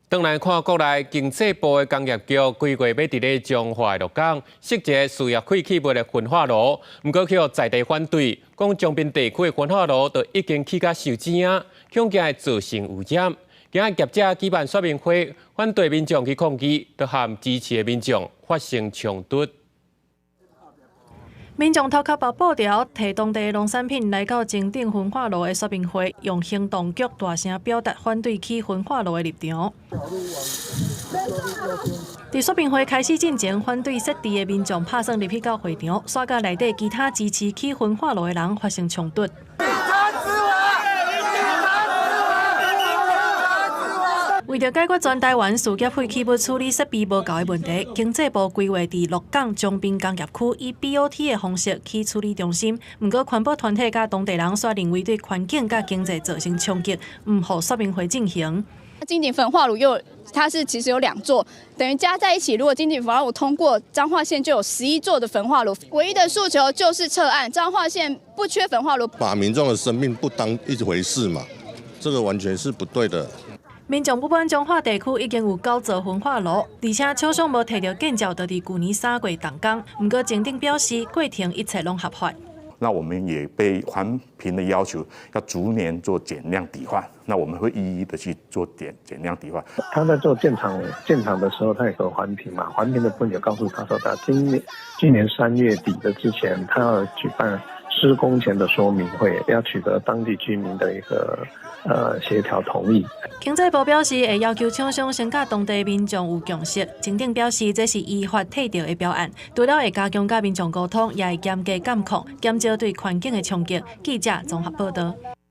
轉來看國內經濟部的工業局規劃欲佇咧彰化鹿港設一个事業廢棄物的焚化爐，毋過予在地反對，講彰濱地區的焚化爐都已經起甲傷錢啊，恐驚會造成污染。今仔業者舉辦說明會，反對民眾去抗議，都和支持的民眾發生衝突。民眾頭殼縛布條，提當地農產品來到前鎮焚化爐的說明會，用行動劇大聲表達反對起焚化爐的立場。佇說明會開始進前，反對設置的民眾拍算入去到會場，煞佮內底其他支持起焚化爐的人發生衝突。警察為著解決全台灣事業廢棄物處理設備無夠的問題，經濟部規劃佇鹿港彰濱工業區以 BOT 的方式起處理中心。毋過環保團體佮當地人煞認為對環境佮經濟造成衝擊，毋予說明會進行。金井焚化爐又它是其實有兩座，等於加在一起，如果金井焚化爐通過，彰化縣就有11座的焚化爐。唯一的訴求就是撤案，彰化縣不缺焚化爐。把民眾的生命不當一回事嘛，這個完全是不對的。民眾不滿彰化地區已經有九座焚化爐，而且廠商無提著建照，就佇舊年3月動工。毋過前鎮表示過程一切攏合法。那我們也被環評的要求要逐年做減量抵換，那我們會一一的去做減量抵換。他在做建廠的時候，他有個環評嘛，環評的部分有告訴他說，他今年3月底的之前，他要舉辦施工前的說明會，要取得當地居民的一個協調同意。經濟部表示會要求廠商先佮當地民眾有共識。前鎮表示這是依法提著的標案，除了會加強佮民眾溝通，也會嚴格監控，減少對環境的衝擊。記者綜合報道。